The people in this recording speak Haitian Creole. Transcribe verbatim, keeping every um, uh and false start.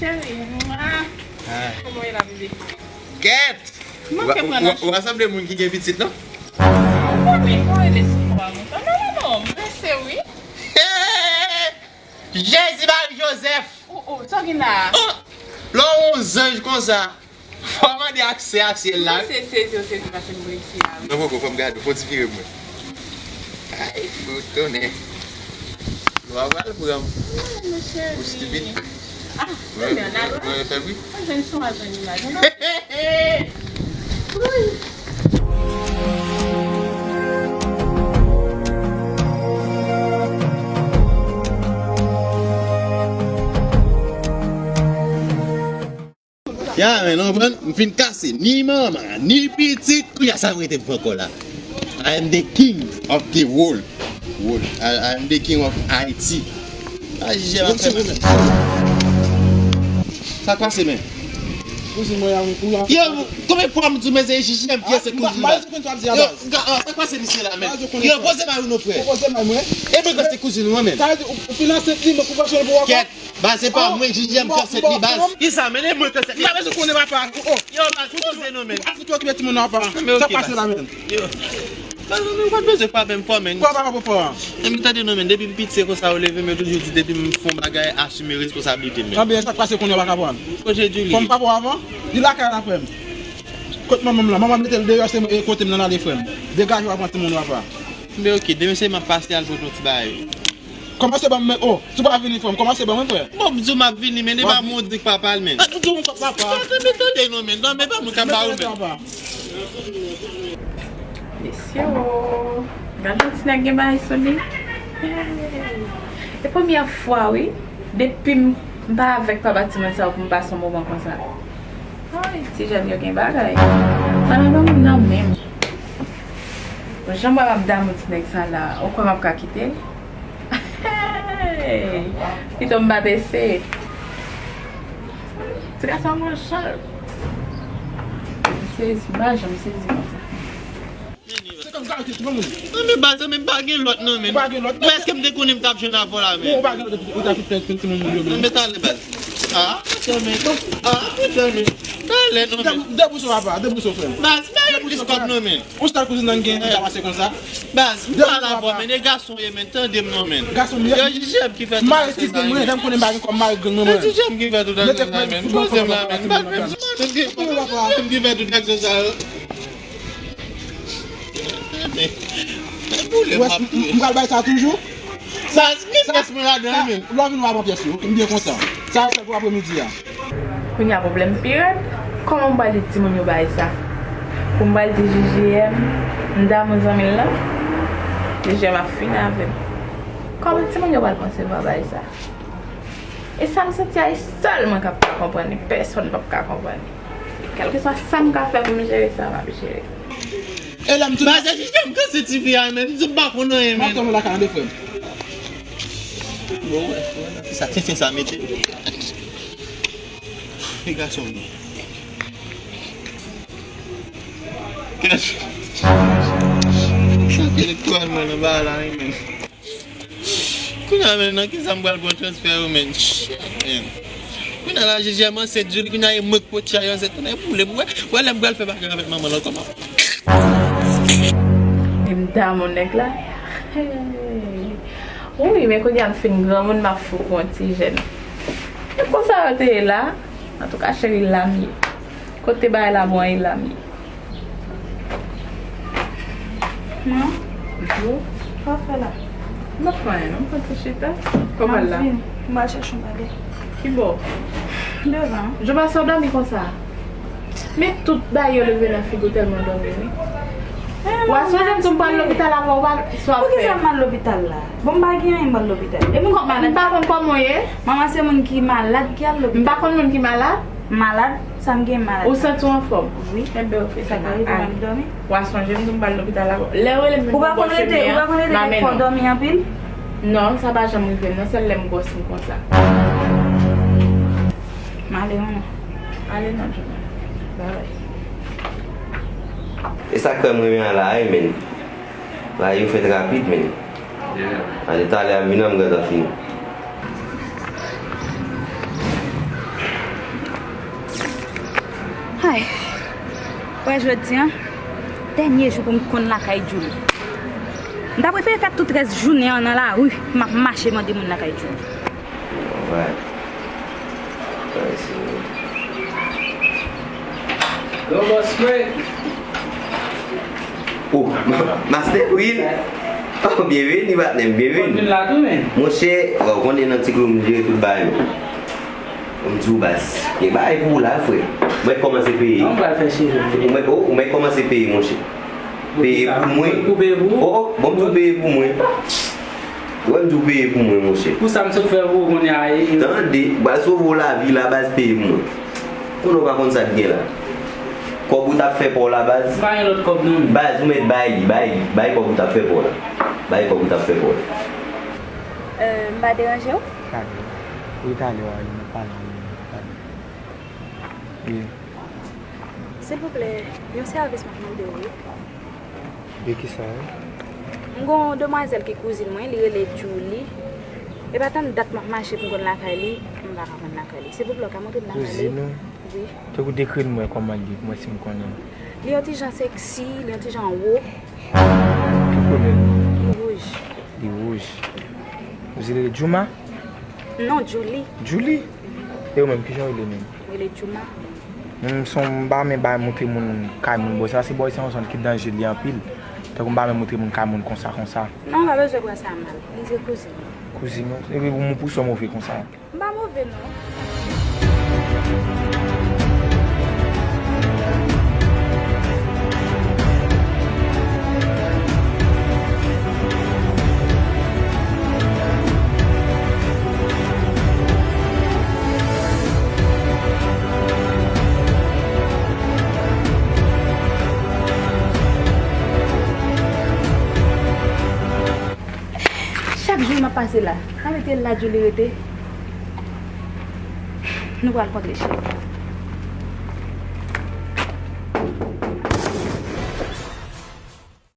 Cheri, mwa. Ah. Kòman w ye la, bebe? Kèt! Manke pran nan. Ou pa sanble moun ki gen pitit, non? Ou konnen, ou rele sou mwa konsa. Non, non, non, blese, wi. Jezi Mari Jozèf! Oh, oh, sa w gen la? Oh! Lè w yon zanj konsa, fò w mande aksè a syèl la. Mwen se sezi, w sezi paske m reyisi a, wi. Non, poko, fò m gade w, fò w ti vire mwen. Ay, gwo tonnè. Lwa pral pran m. Ay, mon cheri. Ou stupid. Ah, mwen, mwen, mwen fè bri. Mwen jwenn son a jwenn imaj. Wi. Ya, men, ou konprann? M fin kase ni manman, ni pitit, kounye a sa m rete pou fè ankò la. I am the king of the world. World. I, I am the king of Haiti. A, jije m ap fè mal. Sa k pase, men? Kouzin mwen an, ou la. Yo, konbyen fwa m di w, men se jije m ki se kouzin la? Yo, sa k pase misye la, men? Yo, poze may ou non, frè. Poze may mwen. E mwen se kouzin ou an, men. Sa vle di, ou, ou fin ansent li, men ou pa chanje pou ankò? Kèt. Baz, se pa mwen, jije m ki ansent li, baz. Kisa, men, e mwen ki ansent li. M pa bezwen konnen papa. Oh, oh. Yo, baz, poze non, men. Ou pa fout okipe timoun nan, papa. Sa k pase la, men? Yo. Baz, ou pa bezwen frape m fò, men. Papa, papa, papa. Men tande non, men, depi m piti, se konsa yo leve m, yo toujou di depi m fè yon bagay, asime responsablite m, men. Anben, sa k pase kounye a, papa? Kote Julie? Fò m papa avan? Li lakay la, frè m. Kot manman m lan? Manman m mete l deyò, se kote m nan ale, frè m. Degaje w, papa, timoun, papa. Men oke, demen se m ap pase al pote yon ti bagay. Kòmanse ban mwen, oh, si w pa vini, frè m, kòmanse ban mwen, frè. Bon, m di w m ap vini, men e pa mwen w di k papa l, men. Ah, ou di w m papa. Tande, tande non, men, non, men pa mwen k ap ba ou, men. Mesye, oh, gade yon ti nèg gen bagay sou li. Hey. E premyè fwa, wi, depi m pa avèk papa timoun sa yo pou m pase yon moman konsa. Ay, ti jèn yo gen bagay. An nan dòmi nan menm. Bon, jan m wè m ap damou ti nèg sa la, ou kwè m ap ka kite l? Hey! Pito m pa t eseye. Ti gason an gon chal. M sezi, m pa janm sezi konsa. Se kòm kalite, ti bon moun. Non, men baz, men m pa gen lòt non, men. Ou pa gen lòt? Èske m te konnen m t ap jwenn avè w la, men? Ou pa gen lòt, ou ta fout fè timoun moun yo, men. Non, men talè, baz. Ah, men, ah, men, talè non, men. Debout sou papa, debout sou frè m. Baz, pa gen plis kòb non, men. Ou sèl kouzin nan gen ki ka pase konsa. Baz, m pale avè w, men, e gason w ye, men, tande m non, men. Gason m ye. Yo jije m ki fè tout aksè sa yo, men. Mare ti gang mwen, lè m konnen m pa gen kòb, mare gang mwen, mwen. Yo jije m ki fè tout aksè sa yo, men. Poze m la, men. Poze m, men. M ki fè tout aksè sa yo. Ou wè, m pral bay sa toujou. Sa, ki pyès mwen ladan, men? Lè w vin, w a pran pyès yo. M byen kontan. Sa, se pou apremidi a. Kounye a, pwoblèm pi rèd. Kòman m pral di timoun yo bagay sa? Pou m pral di J J M, m damou zanmi l lan? J J M ap fini avè m. Kòman timoun yo pral konsevwa bagay sa? E sa m santi a, e sèl mwen k ap ka konprann li, pèsonn p ap ka konprann li. Kèlkeswa sa m ka fè pou m jere sa, m ap jere. E lè m tounen. Baz, se jis m kanse ti fi a, men, m di m pa konn anyen, men. M ap tann ou lakay an de frè m. Bon, wè, wè, nan ki sa, tenten sa mete. E gason m. Kèt. Sa ki elektoralman nan bagay la, wi, men. Kounye a, men, nan ki sa m pral pran transfè yo, men? Shit, men. Kounye a la, J J M ansent, Julie, kounye a, e mwen k pote chay ansent. Kounye a, e boule m. Wè, wè, lè m pral fè bagay avèk manman l ankò, m ap. E m damou nèg la. Hey. Wi, men kounye a, m fin granmoun, m ap fou pou yon ti jèn. E konsa yo te ye la. Antouka, cheri, la m ye. Kote bagay la bon, e la m ye. Manman. Bonjou. Sa w ap fè la? M p ap fè anyen, non, m kontan chita. Kòman l la? M ap vini. M pral chèche yon bagay. Ki bò? Devan. Jan pase w dòmi konsa? Men tout bagay yo leve nan figi w tèlman w dòmi, wi. Eh, w a sonje m di w m pral lopital avè w, w pa, sa w ap fè? Poukisa m al lopital la? Bon, m pa gen anyen, m al lopital. E moun ki malad? M pa konn kòman w ye. Manman, se moun ki malad ki al lopital. M pa konn moun ki malad? Malad, sa m gen malad. Ou santi w anfòm? Wi. Enben, ok, sa ka rive m ap dòmi. W a sonje m di w m pral lopital avè w. Lè w rele m, ou pa konn rete, ou pa konn rete dèyè fò dòmi anpil? Non, sa pa janm rive m, non, sèl lè m gwòs m konsa. M ale, manman. Ale non, Juma. Bye bye. E sa k fè m renmen an la, wi, men. Bagay yo fèt rapid, men. Ale talè a, m vin an, m gentan fini. Wè jodi a, dènye jou pou m konn lakay Djouly. M ta prefere fè tout rès jounen an nan lari, m ap mache mande moun lakay Djouly. Wè. Wè, se vre. Yo, bòs mwen. Oh, Master Will. Oh, byenveni, patnè m, byenveni. Mwen vin la tou, men. Monchè, w konnen nan ti klou m jere tout bagay yo. Ban m di w baz, gen bagay pou ou la, frè. Mwen kòmanse peye. Non, m pral fè cheve. Ou mèt, oh, ou mèt kòmanse peye, monchè. Peye pou mwen. Pou peye pou ou? Oh, oh, ban m di w peye pou mwen. Ou wè m di w peye pou mwen, monchè. Pou sa m sot fè pou ou kounye a, e, e. Tande, baz, sove w lavi la, baz, peye pou mwen. Konnen w pa konn sa k gen la. Kòb ou t ap fè pa w la, baz. M pa gen lòt kòb, non. Baz, ou mèt bay li, bay li, bay kòb ou t ap fè pa w la. Bay kòb ou t ap fè pa w la. Euh, m pa deranje w? Talè. Wi, talè, w a vin pale avè m, talè. Wi. Silvouplè, yon sèvis m ap mande w, wi. De kisa, wi? M gon demwazèl ki kouzin mwen, li rele Djouly. E pa tann dat m ap mache pou m konn lakay li, m pa ka konn lakay li. Silvouplè, w ka montre m lakay li? Kouzin ou? Wi. Tankou dekri l mwen kòman l ye, pou mwen si m konnen. Li yon ti jan seksi, li yon ti jan wo. Ki koulè l? Li wouj. Li wouj. Ou di li Djouma? Non, Djouly. Djouly? E ou menm, kijan w rele menm? Mwen rele Djouma. M son, m pa renmen bay montre moun kay moun bò sa, se bò sa yon zòn ki danje li anpil. Tankou m pa renmen montre moun kay moun konsa, konsa. Non, pa bezwen pran sa mal. Li se kouzin mwen. Kouzin ou? Epi ou pou sa w move konsa? M pa move non. Chak jou m ap pase la, pa mete l la, Djouly rete. Nou pral kontre chèf.